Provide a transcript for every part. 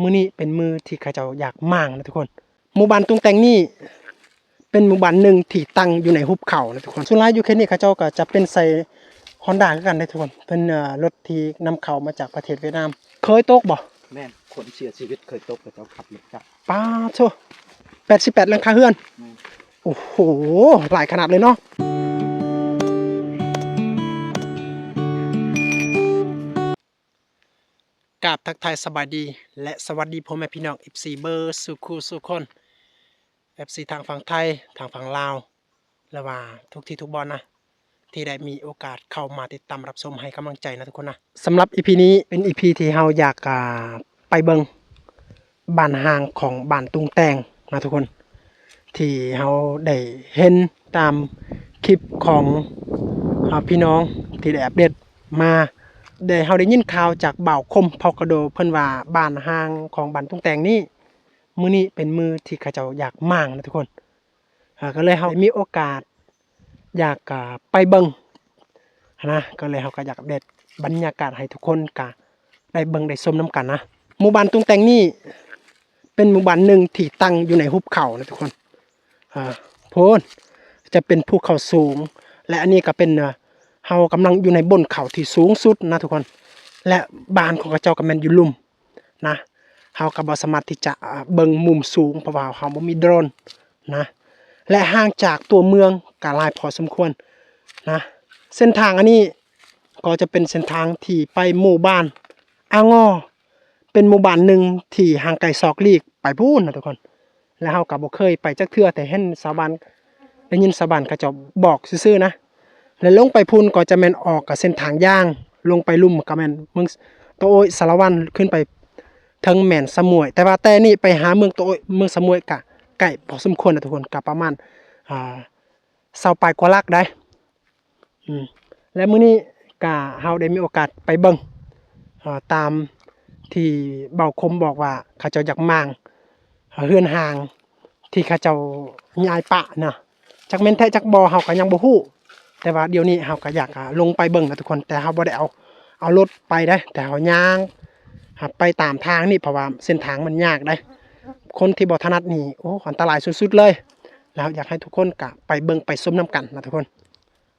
ມື້ນີ້ເປັນມື້ທີ່ເຂົາເຈົ້າຢາກມ້າງນະທຸກຄົນ. ໝູ່ບ້ານຕຸງແຕ່ງນີ້ເປັນໝູ່ບ້ານໜຶ່ງທີ່ຕັ້ງຢູ່ໃນຫຸບເຂົານະທຸກຄົນ. ສ່ວນຫຼາຍຢູ່ເຂດນີ້ເຂົາເຈົ້າກໍຈະເປັນໃສ່ຮອນດ້າຄືກັນເດ້ທຸກຄົນ. ເປັນ ເອີ ລົດທີ່ນຳເຂົ້າມາຈາກປະເທດຫວຽດນາມ. ເຄີຍຕົກບໍ່? ແມ່ນ, ຄົນເສຍຊີວິດເຄີຍຕົກ, ເຂົາເຈົ້າຂັບລົດຈັກ. ປາໂທ້ ແປດສິບແປດຫຼັງຄາເຮືອນ. ແມ່ນ. ໂອ້ໂຫ ຫຼາຍຂະໜາດເລີຍເນາະ. ກາບທັກທາຍສະບາຍດີ ແລະ ສະຫວັດດີພໍ່ແມ່ພີ່ນ້ອງ ເອັຟຊີ ເບິດສູ່ຄູ່ສູ່ຄົນ, ເອັຟຊີ ທາງຝັ່ງໄທ, ທາງຝັ່ງລາວ ແລະ ວ່າທຸກທີ່ທຸກບ່ອນນະ ທີ່ໄດ້ມີໂອກາດເຂົ້າມາຕິດຕາມຮັບຊົມໃຫ້ກຳລັງໃຈນະທຸກຄົນນະ. ສຳລັບ ອີ ພີ ນີ້ເປັນ ອີ ພີ ທີ່ເຮົາຢາກ ອ່າ ໄປເບິ່ງ ບ້ານຮ້າງຂອງບ້ານຕຸງແຕ່ງນະທຸກຄົນ ທີ່ເຮົາໄດ້ເຫັນຕາມຄລິບຂອງ ອ່າ ພີ່ນ້ອງທີ່ໄດ້ອັບເດດມາ. ໄດ້ ເຮົາໄດ້ຍິນຂ່າວຈາກບ່າວຄົມ ເຜົ່າກະໂດ ເພິ່ນວ່າບ້ານຮ້າງຂອງບ້ານຕຸງແຕ່ງນີ້ ມື້ນີ້ເປັນມື້ທີ່ເຂົາເຈົ້າຢາກມ້າງນະທຸກຄົນ. ອ່າ ກໍເລີຍເຮົາໄດ້ມີໂອກາດ ຢາກ ອ່າ ໄປເບິ່ງຫັ້ນນະ, ກໍເລີຍເຮົາກໍຢາກອັບເດດບັນຍາກາດໃຫ້ທຸກຄົນກະໄດ້ເບິ່ງໄດ້ຊົມນຳກັນນະ. ໝູ່ບ້ານຕຸງແຕ່ງນີ້ເປັນໝູ່ບ້ານໜຶ່ງທີ່ຕັ້ງຢູ່ໃນຫຸບເຂົານະທຸກຄົນ. ອ່າ ພຸ້ນຈະເປັນພູເຂົາສູງ ແລະ ອັນນີ້ກໍເປັນ ອ່າ ເຮົາກຳລັງຢູ່ໃນບົນເຂົາທີ່ສູງສຸດນະທຸກຄົນ ແລະ ບ້ານຂອງເຂົາເຈົ້າກໍແມ່ນຢູ່ລຸ່ມ ນະ. ເຮົາກໍບໍ່ສາມາດທີ່ຈະ ອ່າ ເບິ່ງມຸມສູງ ເພາະວ່າເຮົາບໍ່ມີໂດຣນນະ ແລະ ຫ່າງຈາກຕົວເມືອງກໍຫຼາຍພໍສົມຄວນນະ. ເສັ້ນທາງອັນນີ້ກໍຈະເປັນເສັ້ນທາງທີ່ໄປໝູ່ບ້ານອາງໍ, ເປັນໝູ່ບ້ານໜຶ່ງທີ່ຫ່າງໄກສອກຫຼີກໄປພຸ້ນນະທຸກຄົນ. ແລະ ເຮົາກໍບໍ່ເຄີຍໄປຈັກເທື່ອ, ແຕ່ເຫັນຊາວບ້ານ ໄດ້ຍິນຊາວບ້ານເຂົາເຈົ້າບອກຊື່ໆນະ. ແລະ ລົງໄປພຸ້ນກໍຈະແມ່ນອອກກັບເສັ້ນທາງຍ່າງ, ລົງໄປລຸ່ມກໍແມ່ນເມືອງຕະໂອ້ຍ ສາລະວັນ, ຂຶ້ນໄປເທິງແມ່ນສະໝວຍ. ແຕ່ວ່າແຕ່ນີ້ໄປຫາເມືອງຕະໂອ້ຍ ເມືອງສະໝວຍກະໃກ້ພໍສົມຄວນນະທຸກຄົນ, ກະປະມານ ອ່າ ຊາວປາຍກວ່າຫຼັກໄດ໋. ອືມ ແລະ ມື້ນີ້ກະເຮົາໄດ້ມີໂອກາດໄປເບິ່ງ ເອີ ຕາມທີ່ບ່າວຄົມບອກວ່າເຂົາເຈົ້າຢາກມ້າງ ເຮືອນຮ່າງທີ່ເຂົາເຈົ້າຍ້າຍປະນະ, ຈັກແມ່ນແທ້ຈັກບໍ່ເຮົາກໍຍັງບໍ່ຮູ້. ແຕ່ວ່າດຽວນີ້ເຮົາກໍຢາກ ອາ ລົງໄປເບິ່ງນະທຸກຄົນ, ແຕ່ເຮົາບໍ່ໄດ້ເອົາ ເອົາລົດໄປເດ້, ແຕ່ເຮົາຍ່າງ ຫາ ໄປຕາມທາງນີ້ ເພາະວ່າເສັ້ນທາງມັນຍາກເດ້. ຄົນທີ່ບໍ່ຖະໜັດນີ້ ໂອ້ ອັນຕະລາຍສຸດໆເລີຍ. ແລ້ວຢາກໃຫ້ທຸກຄົນກະໄປເບິ່ງໄປຊົມນຳກັນນະທຸກຄົນ.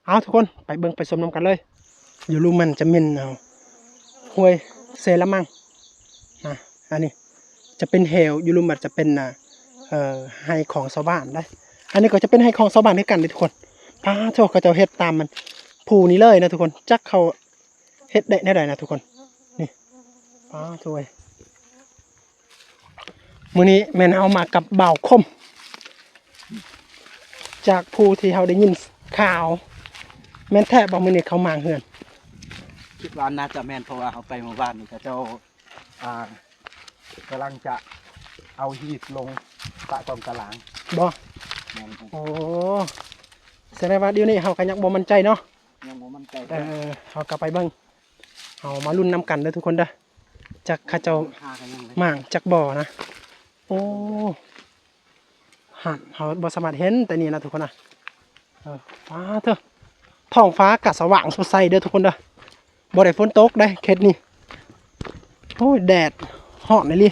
ເອົາ ທຸກຄົນ ໄປເບິ່ງໄປຊົມນຳກັນເລີຍ. ຢູ່ລຸ່ມມັນຈະແມ່ນ ເອີ ຫ້ວຍເຊລະມັງນະ, ອັນນີ້ຈະເປັນແຫວ, ຢູ່ລຸ່ມມັນຈະເປັນ ນະ ເອີ ໄຮ່ຂອງຊາວບ້ານໄດ໋. ອັນນີ້ກໍຈະເປັນໄຮ່ຂອງຊາວບ້ານຄືກັນເດ້ທຸກຄົນ. ປາໂທ້ ເຂົາເຈົ້າເຮັດຕາມມັນພູນີ້ເລີຍນະທຸກຄົນ, ຈັກເຂົາ ເຮັດໄດ້ແນວໃດນະທຸກຄົນ. ນີ້ ປາໂທ້ເອີຍ, ມື້ນີ້ແມ່ນເຮົາມາກັບບ່າວຄົມ ຈາກຜູ້ທີ່ເຮົາໄດ້ຍິນຂ່າວ. ແມ່ນແທ້ບໍ່ ມື້ນີ້ເຂົາມ້າງເຮືອນ? ຄິດວ່າໜ້າຈະແມ່ນ, ເພາະວ່າເຮົາໄປມື້ວານນີ້ ເຂົາເຈົ້າ ອ່າ ກຳລັງຈະເອົາຫີບລົງປະກອງຕາລາງ. ບໍ່? ແມ່ນ. ໂອ້ ສະແດງວ່າດຽວນີ້ເຮົາກໍຍັງບໍ່ໝັ້ນໃຈເນາະ. ຍັງບໍ່ໝັ້ນໃຈ. ເອີ ເຮົາກໍໄປເບິ່ງ, ເຮົາມາລຸ້ນນຳກັນເດີທຸກຄົນເດີ, ຈັກເຂົາເຈົ້າມ້າງຈັກບໍ່ນະ. ໂອ້ ຫັ້ນ ເຮົາບໍ່ສາມາດເຫັນແຕ່ນີ້ນະທຸກຄົນນະ. ເອີ ຟ້າເທີ ທ້ອງຟ້າກໍສະຫວ່າງສົດໃສເດີທຸກຄົນເດີ, ບໍ່ໄດ້ຝົນຕົກເດ້ເຂດນີ້. ໂອ້ຍ ແດດຮ້ອນອີ່ຫຼີ,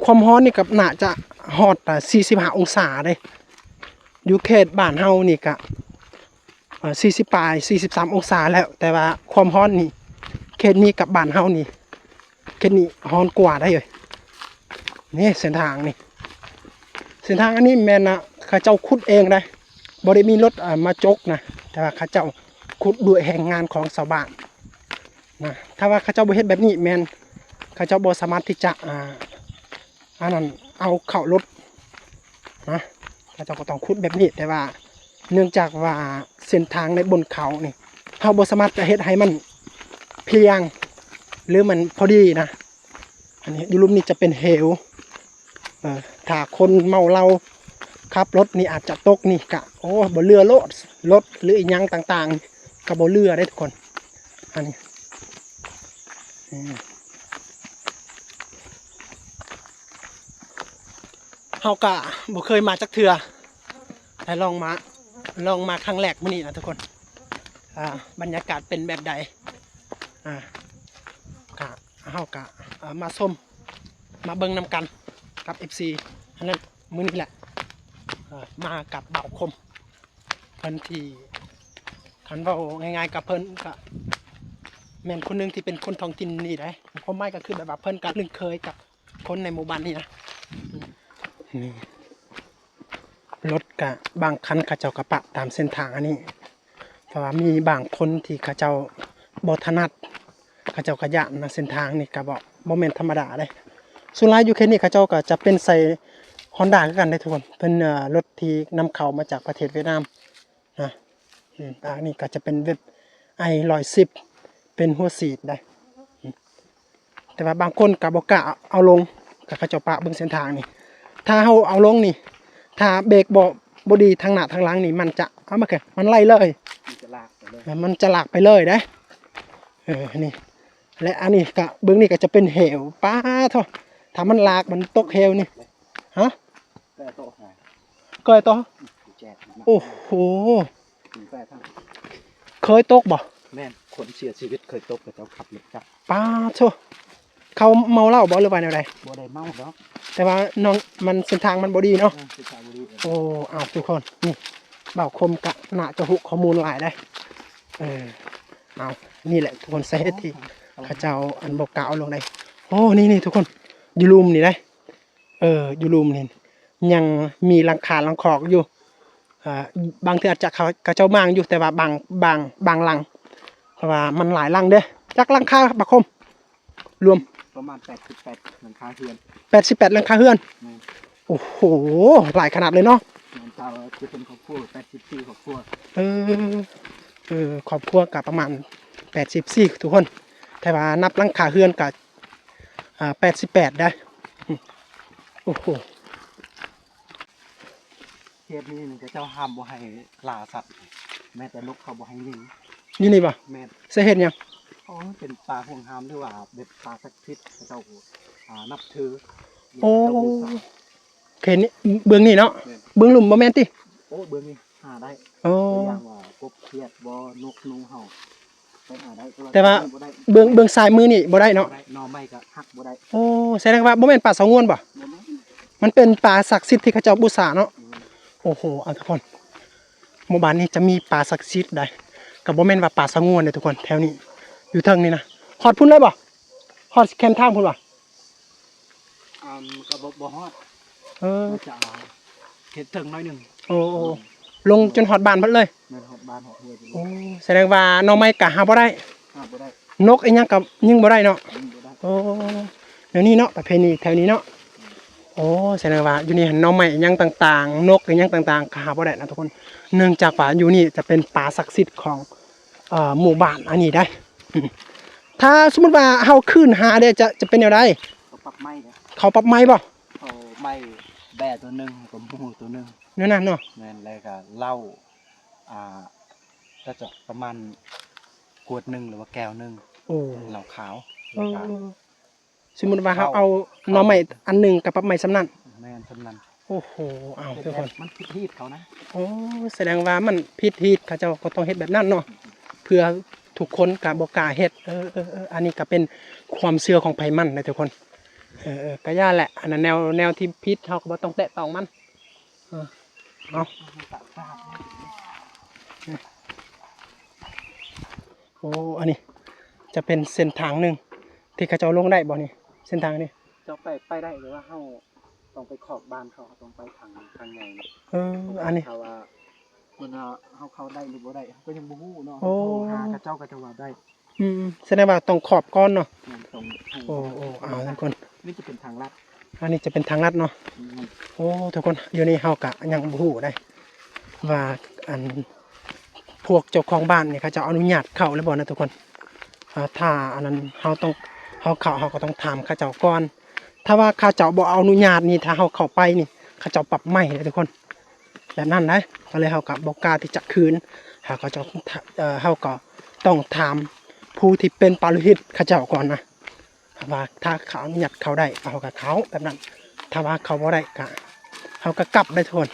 ຄວາມຮ້ອນນີ້ກໍໜ້າຈະຮອດ ອ່າ ສີ່ສິບຫ້າອົງສາເດ້. ຢູ່ເຂດບ້ານເຮົານີ້ກະ ເອີ ສີ່ສິບປາຍ ສີ່ສິບສາມອົງສາແລ້ວ, ແຕ່ວ່າຄວາມຮ້ອນນີ້ ເຂດນີ້ກັບບ້ານເຮົານີ້ ເຂດນີ້ຮ້ອນກວ່າໄດ໋ເອີຍ. ນີ້ເສັ້ນທາງນີ້ ເສັ້ນທາງອັນນີ້ແມ່ນ ນະ ເຂົາເຈົ້າຂຸດເອງໄດ໋, ບໍ່ໄດ້ມີລົດ ອ່າ ມາຈົກນະ, ແຕ່ວ່າເຂົາເຈົ້າຂຸດດ້ວຍແຮງງານຂອງຊາວບ້ານນະ. ຖ້າວ່າເຂົາເຈົ້າບໍ່ເຮັດແບບນີ້ ແມ່ນເຂົາເຈົ້າບໍ່ສາມາດທີ່ຈະ ອ່າ ອັນນັ້ນ ເອົາເຂົ້າລົດນະ, ເຂົາເຈົ້າກໍຕ້ອງຂຸດແບບນີ້. ແຕ່ວ່າເນື່ອງຈາກວ່າເສັ້ນທາງໃນບົນເຂົານີ້ ເຮົາບໍ່ສາມາດຈະເຮັດໃຫ້ມັນພຽງ ຫຼື ມັນພໍດີນະ. ອັນນີ້ຢູ່ລຸ່ມນີ້ຈະເປັນເຫວ, ເອີ ຖ້າຄົນເມົາເຫຼົ້າຂັບລົດນີ້ອາດຈະຕົກນີ້ກະ ໂອ້ ບໍ່ເຫຼືອໂລດ, ລົດ ຫຼື ອີ່ຫຍັງຕ່າງໆ ກໍບໍ່ເຫຼືອເດ້ທຸກຄົນ. ອັນນີ້ ເຮົາກະບໍ່ເຄີຍມາຈັກເທື່ອ, ແຕ່ລອງມາ ລອງມາຄັ້ງແລກມື້ນີ້ນະທຸກຄົນ. ອ່າ ບັນຍາກາດເປັນແບບໃດ? ອ່າ ກະ ເຮົາກະ ອ່າ ມາຊົມ ມາເບິ່ງນຳກັນກັບເອັຟຊີ ອັນນັ້ນ ມື້ນີ້ແຫຼະ ເອີ ມາກັບບ່າວຄົມ ເພິ່ນທີ່ ຄັນເວົ້າງ່າຍໆກັບເພິ່ນກະແມ່ນຄົນໜຶ່ງທີ່ເປັນຄົນທ້ອງຖິ່ນນີ້ໄດ໋. ຄວາມໝາຍກໍຄືແບບວ່າເພິ່ນກໍຄຸ້ນເຄີຍກັບຄົນໃນໝູ່ບ້ານນີ້ນະ. ນີ້ ລົດກະບາງຄັນເຂົາເຈົ້າກະປະຕາມເສັ້ນທາງອັນນີ້ ເພາະວ່າມີບາງຄົນທີ່ເຂົາເຈົ້າບໍ່ຖະໜັດ ເຂົາເຈົ້າກະຢ້ານນະ. ເສັ້ນທາງນີ້ກະບໍ່ ບໍ່ແມ່ນທຳມະດາເດ້. ສ່ວນຫຼາຍຢູ່ເຂດນີ້ເຂົາເຈົ້າກະຈະເປັນໃສ່ຮອນດ້າຄືກັນເດ້ທຸກຄົນ. ເປັນ ເອີ ລົດທີ່ນຳເຂົ້າມາຈາກປະເທດຫວຽດນາມນະ. ອືມ ອັນນີ້ກະຈະເປັນເວັບໄອຮ້ອຍສິບ ເປັນຫົວສີດໄດ໋. ອືມ ແຕ່ວ່າບາງຄົນກໍບໍ່ກ້າເອົາລົງ ກໍເຂົາເຈົ້າປະເບິ່ງເສັ້ນທາງນີ້. ຖ້າເຮົາເອົາລົງນີ້ ຖ້າເບຣກບໍ່ ບໍ່ດີທາງໜ້າທາງຫຼັງນີ້ ມັນຈະ ເອົາມາ ມັນໄຫຼເລີຍ ມັນຈະລາກໄປເລີຍ ເອີ ມັນຈະລາກໄປເລີຍເດ້. ເອີ ນີ້ ແລະ ອັນນີ້ກໍ ເບິ່ງນີ້ກໍຈະເປັນເຫວ. ປາໂທ້ ຖ້າມັນລາກ ມັນຕົກເຫວນີ້ ຮະ ກໍຕົກ ໂອ້ໂຫ ເຄີຍຕົກບໍ່? ແມ່ນ ຄົນເສຍຊີວິດເຄີຍຕົກ ເຂົາເຈົ້າຂັບລົດຈັກ. ປາໂທ້ ເຂົາເມົາເຫຼົ້າບໍ່ ຫຼືວ່າແນວໃດ? ບໍ່ໄດ້ເມົາດອກ ແຕ່ວ່ານ້ອງ ມັນ ເສັ້ນທາງມັນບໍ່ດີເນາະ. ເອີ ເສັ້ນທາງບໍ່ດີ ເອີ ໂອ້ ເອົາທຸກຄົນ ນີ້ ບ່າວຄົມກະໜ້າຈະຮູ້ຂໍ້ມູນຫຼາຍໄດ໋. ເອີ ເອົາ ນີ້ແຫຼະທຸກຄົນ ສາເຫດທີ່ເຂົາເຈົ້າ ອັນ ບໍ່ກ້າເອົາລົງໄດ໋. ໂອ້ ນີ້ໆ ທຸກຄົນ ຢູ່ລຸ່ມນີ້ໄດ໋. ເອີ ຢູ່ລຸ່ມນີ້ຍັງມີຫຼັງຄາຫຼັງຄອກຢູ່. ເອີ ບາງເທື່ອອາດຈະເຂົາ ເຂົາເຈົ້າມ້າງຢູ່ ແຕ່ວ່າບາງ ບາງ ບາງຫຼັງ ເພາະວ່າມັນຫຼາຍຫຼັງເດ້. ຈັກຫຼັງຄາ ບ່າວຄົມ ລວມ? ປະມານແປດສິບແປດຫຼັງຄາເຮືອນ. ແປດສິບແປດຫຼັງຄາເຮືອນ. ແມ່ນ. ໂອ້ໂຫ ຫຼາຍຂະໜາດເລີຍເນາະ. ແມ່ນ ເຈົ້າ ຄືເປັນຄອບຄົວແປດສິບສີ່ຄອບຄົວ. ເອີ ເອີ ຄອບຄົວກະປະມານແປດສິບສີ່ທຸກຄົນ ແຕ່ວ່ານັບຫຼັງຄາເຮືອນກະ ອ່າ ແປດສິບແປດໄດ໋. ອືມ ໂອ້ໂຫ ເຂດນີ້ນີ້ ເຂົາເຈົ້າຫ້າມບໍ່ໃຫ້ລ່າສັດ ແມ້ແຕ່ນົກເຂົາບໍ່ໃຫ້ຍິງ. ຢູ່ນີ້ບໍ່? ແມ່ນ. ສາເຫດຫຍັງ? ເພາະວ່າມັນເປັນປ່າຫ່ວງຫ້າມ ຫຼືວ່າແບບປ່າສັກສິດ ເຂົາເຈົ້າ ອ່າ ນັບຖື. ໂອ້ ເຂດນີ້ ເບື້ອງນີ້ເນາະ. ແມ່ນ. ເບື້ອງລຸ່ມບໍ່ແມ່ນຕິ? ໂອ້ ເບື້ອງນີ້ຫາໄດ້. ໂອ້ ຕົວຢ່າງວ່າກົບຂຽດບໍ່ ນົກໜູເຫົ່າ ໄປຫາໄດ້ ແຕ່ວ່າ ແຕ່ວ່າເບື້ອງ ເບື້ອງຊ້າຍມືນີ້ບໍ່ໄດ້ເນາະ. ບໍ່ໄດ້ ໜໍ່ໄມ້ກໍຫັກບໍ່ໄດ້. ໂອ້ ສະແດງວ່າບໍ່ແມ່ນປ່າສະຫງວນບໍ່? ບໍ່ແມ່ນ. ມັນເປັນປ່າສັກສິດທີ່ເຂົາເຈົ້າບູຊາເນາະ. ອືມ ໂອ້ໂຫ ເອົາທຸກຄົນ ໝູ່ບ້ານນີ້ຈະມີປ່າສັກສິດໃດ໋ ກໍບໍ່ແມ່ນວ່າປ່າສະຫງວນເດ້ທຸກຄົນ. ແຖວນີ້ ຢູ່ເທິງນີ້ນະ ຮອດພຸ້ນເລີຍບໍ່? ຮອດແຄມທາງພຸ້ນບໍ່? ອັນ ກໍບໍ່ ບໍ່ຮອດ. ເອີ ຈະເຂດເທິງໜ້ອຍໜຶ່ງ. ໂອ້ ໂອ້ ອືມ ລົງຈົນຮອດບ້ານເພິ່ນເລີຍ. ແມ່ນ ຮອດບ້ານຮອດຫ້ວຍ. ໂອ້ ສະແດງວ່າໜໍ່ໄມ້ກໍຫາບໍ່ໄດ້ ຫາບໍ່ໄດ້ ນົກອີຫຍັງກໍຍິງບໍ່ໄດ້ເນາະ. ຍິງບໍ່ໄດ້. ໂອ້ ແນວນີ້ເນາະ ປະເພນີແຖວນີ້ເນາະ. ໂອ້ ສະແດງວ່າຢູ່ນີ້ຫັ້ນໜໍ່ໄມ້ອີຫຍັງຕ່າງໆ ນົກອີຫຍັງຕ່າງໆ ກໍຫາບໍ່ໄດ້ນະທຸກຄົນ ເນື່ອງຈາກວ່າຢູ່ນີ້ຈະເປັນປ່າສັກສິດຂອງ ເອີ ໝູ່ບ້ານອັນນີ້ໄດ໋. ອືມ ຖ້າສົມມຸດວ່າເຮົາຄືນຫາເດ້ ຈະ ຈະເປັນແນວໃດ? ເຂົາປັບໄມ້ເດ້. ເຂົາປັບໄມ້ບໍ່? ເຂົາໄມ້ແບ້ຕົວໜຶ່ງ ແລ້ວກໍໝູຕົວໜຶ່ງ ແນວນັ້ນເນາະ. ແມ່ນ. ແລ້ວກໍເຫຼົ້າ ອ່າ ກໍຈະປະມານຂວດໜຶ່ງ ຫຼືວ່າແກ້ວໜຶ່ງ. ໂອ້ ເຫຼົ້າຂາວ. ເອີ ແລ້ວກໍ ສົມມຸດວ່າເຮົາເອົາໜໍ່ໄມ້ອັນໜຶ່ງກັບປັບໄມ້ສ່ຳນັ້ນ. ແມ່ນ ສ່ຳນັ້ນ. ໂອ້ໂຫ ເອົາ ເປັນ ທຸກຄົນ ແບບມັນຜິດຮີດເຂົານະ. ໂອ້ ສະແດງວ່າມັນຜິດຮີດ ເຂົາເຈົ້າກໍຕ້ອງເຮັດແບບນັ້ນເນາະ ເພື່ອທຸກຄົນກໍບໍ່ກ້າເຮັດ. ເອີ ເອີ ເອີ ອັນນີ້ກໍເປັນຄວາມເຊື່ອຂອງໃຜມັນນະທຸກຄົນ. ເອີ ເອີ ກໍຢ່າແຫຼະ ອັນນັ້ນແນວ ແນວທີ່ຜິດ ເຮົາກໍບໍ່ຕ້ອງແຕະຕ້ອງມັນ. ເອີ ເອົາ ໂອ້ ອັນນີ້ຈະເປັນເສັ້ນທາງໜຶ່ງທີ່ເຂົາເຈົ້າລົງໄດ້ບໍ່ນີ້? ເສັ້ນທາງນີ້ ເຈົ້າໄປ ໄປໄດ້ ແຕ່ວ່າເຮົາຕ້ອງໄປຂອບບ້ານເຂົາ ເຮົາຕ້ອງໄປທາງ ທາງໃຫຍ່. ເອີ ອັນນີ້ ຖ້າວ່າເພິ່ນວ່າເຮົາເຂົ້າໄດ້ຫຼືບໍ່ໄດ້ ເຮົາກໍຍັງບໍ່ຮູ້ເນາະ. ໂອ້ ໂທຫາເຂົາເຈົ້າ ເຂົາເຈົ້າວ່າໄດ້. ອືມ ສະແດງວ່າຕ້ອງຂອບກ່ອນເນາະ. ແມ່ນ ຕ້ອງ ໂອ້ ໂອ້ ເອົາທຸກຄົນ ນີ້ຈະເປັນທາງລັດ ອັນນີ້ຈະເປັນທາງລັດເນາະ. ອືມ ໂອ້ ທຸກຄົນ ຢູ່ນີ້ເຮົາກະຍັງບໍ່ຮູ້ໃດ໋ ວ່າ ອັນ ພວກເຈົ້າຂອງບ້ານນີ້ ເຂົາເຈົ້າອະນຸຍາດເຂົ້າຫຼືບໍ່ນະທຸກຄົນ. ອ່າ ຖ້າອັນນັ້ນເຮົາຕ້ອງ ເຮົາເຂົ້າ ເຮົາກໍຕ້ອງຖາມເຂົາເຈົ້າກ່ອນ. ຖ້າວ່າເຂົາເຈົ້າບໍ່ອະນຸຍາດນີ້ ຖ້າເຮົາເຂົ້າໄປນີ້ ເຂົາເຈົ້າປັບໃໝເດ້ທຸກຄົນ. ແບບນັ້ນໄດ໋ ກໍເລີຍເຮົາກໍບໍ່ກ້າທີ່ຈະຄືນ ເຮົາກໍຈະ ເອີ ເຮົາກໍຕ້ອງຖາມຜູ້ທີ່ເປັນປະລິວະຫິດເຂົາເຈົ້າກ່ອນນະ ວ່າຖ້າເຂົາອະນຸຍາດເຂົ້າໄດ້ ເຮົາກໍເຂົ້າແບບນັ້ນ. ຖ້າວ່າເຂົາບໍ່ໄດ້ ກໍ ເຮົາກໍກັບໄດ້ທຸກຄົນ.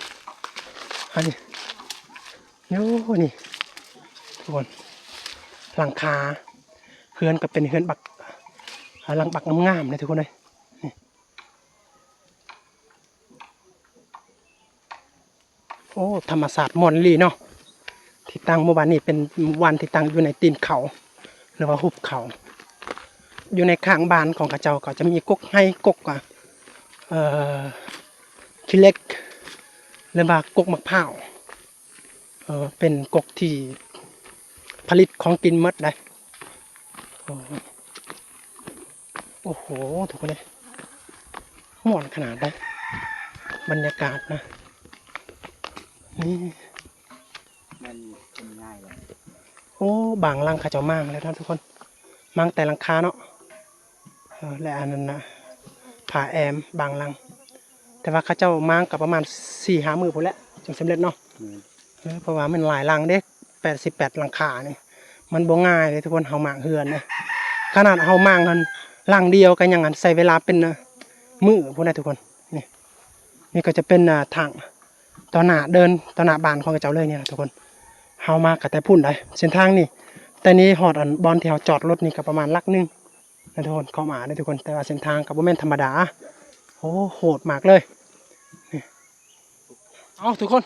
ອັນນີ້ ໂອ້ ນີ້ທຸກຄົນ ຫຼັງຄາເຮືອນກໍເປັນເຮືອນບັກ ຫຼັງບັກງາມໆເດ້ທຸກຄົນເອີຍ. ນີ້ ໂອ້ ທຳມະຊາດມ່ວນອີ່ຫຼີເນາະ. ທີ່ຕັ້ງໝູ່ບ້ານນີ້ເປັນໝູ່ບ້ານທີ່ຕັ້ງຢູ່ໃນຕີນເຂົາ ຫຼືວ່າຫຸບເຂົາ. ຢູ່ໃນຂ້າງບ້ານຂອງເຂົາເຈົ້າກໍຈະມີກົກໄຮ ກົກ ອາ ເອີ ຂີ້ເຫຼັກ ຫຼືວ່າກົກໝາກພ້າວ. ເອີ ເປັນກົກທີ່ຜະລິດຂອງກິນໝົດໄດ໋. ໂອ້ ໂອ້ໂຫ ທຸກຄົນເອີຍ ມ່ວນຂະໜາດໃດ໋ ບັນຍາກາດນະ. ນີ້ ມັນເປັນງ່າຍເລີຍ. ໂອ້ ບາງຫຼັງເຂົາເຈົ້າມ້າງແລ້ວນະທຸກຄົນ ມ້າງແຕ່ຫຼັງຄາເນາະ. ເອີ ແລະ ອັນນັ້ນນະ ຜ້າແອມບາງຫຼັງ ແຕ່ວ່າເຂົາເຈົ້າມ້າງກໍປະມານສີ່ຫ້າມື້ພຸ້ນແຫຼະ ຈຶ່ງສຳເລັດເນາະ. ແມ່ນ ເອີ ເພາະວ່າມັນຫຼາຍຫຼັງເດ້ ແປດສິບແປດຫຼັງຄານີ້ ມັນບໍ່ງ່າຍເດ້ທຸກຄົນ ເຮົາມ້າງເຮືອນເດ້. ຂະໜາດເຮົາມ້າງຫັ້ນຫຼັງດຽວກໍຍັງອັນໃຊ້ເວລາເປັນມື້ພຸ້ນນະທຸກຄົນ. ນີ້ ນີ້ກໍຈະເປັນ ອາ ທາງຕໍ່ໜ້າເດີ່ນ ຕໍ່ໜ້າບ້ານຂອງເຂົາເຈົ້າເລີຍນີ້ນະທຸກຄົນ. ເຮົາມາກໍແຕ່ພຸ້ນໃດ໋ ເສັ້ນທາງນີ້ ແຕ່ນີ້ຮອດອັນບ່ອນທີ່ເຮົາຈອດລົດນີ້ກໍປະມານຫຼັກໜຶ່ງນະທຸກຄົນ ເຂົ້າມາເດ້ທຸກຄົນ. ແຕ່ວ່າເສັ້ນທາງກໍບໍ່ແມ່ນທຳມະດາ ໂອ້ ໂຫດມາກເລີຍ. ເອົາທຸກຄົນ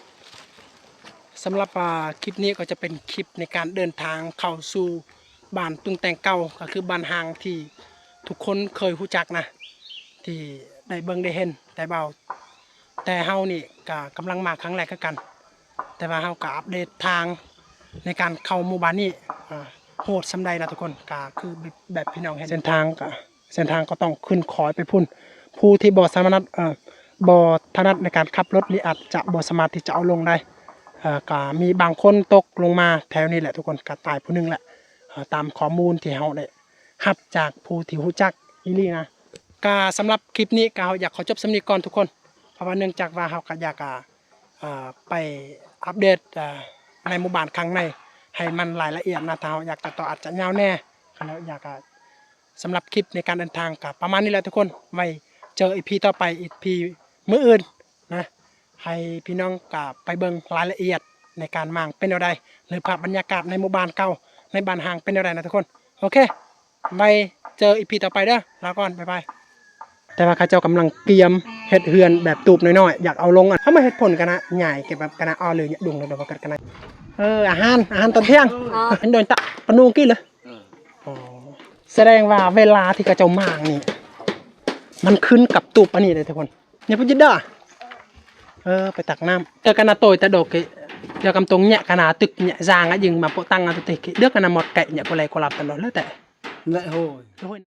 ສຳລັບ ອາ ຄລິບນີ້ກໍຈະເປັນຄລິບໃນການເດີນທາງເຂົ້າສູ່ບ້ານຕຸງແຕ່ງເກົ່າ ກໍຄືບ້ານຮ້າງທີ່ທຸກຄົນເຄີຍຮູ້ຈັກນະ ທີ່ໄດ້ເບິ່ງໄດ້ເຫັນ ແຕ່ເບົາ ແຕ່ເຮົານີ້ກໍກຳລັງມາຄັ້ງແລກຄືກັນ ແຕ່ວ່າເຮົາກໍອັບເດດທາງໃນການເຂົ້າໝູ່ບ້ານນີ້ ອາ ໂຫດສ່ຳໃດນະທຸກຄົນ. ກໍຄືແບບ ແບບພີ່ນ້ອງເຫັນ ເສັ້ນທາງກໍ ເສັ້ນທາງກໍຕ້ອງຂຶ້ນຄອຍໄປພຸ້ນ. ຜູ້ທີ່ບໍ່ສາມາດ ເອີ ບໍ່ຖະໜັດໃນການຂັບລົດນີ້ອາດຈະບໍ່ສາມາດທີ່ຈະເອົາລົງໄດ້. ເອີ ກໍມີບາງຄົນຕົກລົງມາແຖວນີ້ແຫຼະທຸກຄົນ ກໍຕາຍຜູ້ໜຶ່ງແຫຼະ. ເອີ ຕາມຂໍ້ມູນທີ່ເຮົາໄດ້ຮັບຈາກຜູ້ທີ່ຮູ້ຈັກອີ່ຫຼີນະ. ກໍສຳລັບຄລິບນີ້ກໍເຮົາຢາກຂໍຈົບສ່ຳນີ້ກ່ອນທຸກຄົນ ເພາະວ່າເນື່ອງຈາກວ່າເຮົາກໍຢາກ ອາ ເອີ ໄປອັບເດດ ເອີ ໃນໝູ່ບ້ານຂ້າງໃນໃຫ້ມັນລາຍລະອຽດນະ. ຖ້າເຮົາຢາກຈະຕໍ່ອາດຈະຍາວແດ່ ຄັນເຮົາຢາກ ສຳລັບຄລິບໃນການເດີນທາງກໍປະມານນີ້ແຫຼະທຸກຄົນ. ໄວ້ເຈີອີພີຕໍ່ໄປ ອີພີມື້ອື່ນນະ ໃຫ້ພີ່ນ້ອງກໍໄປເບິ່ງລາຍລະອຽດໃນການມ້າງເປັນແນວໃດ ຫຼືພາບບັນຍາກາດໃນໝູ່ບ້ານເກົ່າ ໃນບ້ານຮ້າງເປັນແນວໃດນະທຸກຄົນ. ໂອເຄ ໄວ້ເຈີອີພີຕໍ່ໄປເດີ ລາກ່ອນ ບາຍບາຍ. ແຕ່ວ່າເຂົາເຈົ້າກຳລັງກຽມເຮັດເຮືອນແບບຕູບນ້ອຍໆ ຢາກເອົາລົງ ເຮົາມາເຮັດຜົນກັນນະ ຫຍ້າຍເກັບແບບກັນນະ ເອົາເລີຍ ດຸງເລີຍ ກັນນະ. ເອີ ອາຫານ ອາຫານຕອນທ່ຽງ ອໍ ເຫັນໂດນຕະປະນູກີ້ເລີຍ. ເອີ ອໍ ສະແດງວ່າເວລາທີ່ເຂົາເຈົ້າມ້າງນີ້ ມັນຂຶ້ນກັບຕູບອັນນີ້ເດ້ທຸກຄົນ. ຍາຜູ້ຈິດດາ ເອີ ໄປຕັກນ້ຳ ເອີ ກະນາໂຕຍຕະໂດກ ເດີກຳຕົງແຍະກະນາຕຶກແຍະຈາງອະ ຍຶງມາໂປະຕັງອະ ຕຸເຕ ເດີກະນາໝົດໄກຍະໂກໄລໂກລາບຕະໂດ ແລ້ວແຕ່ ແລະ ໂຫຍ.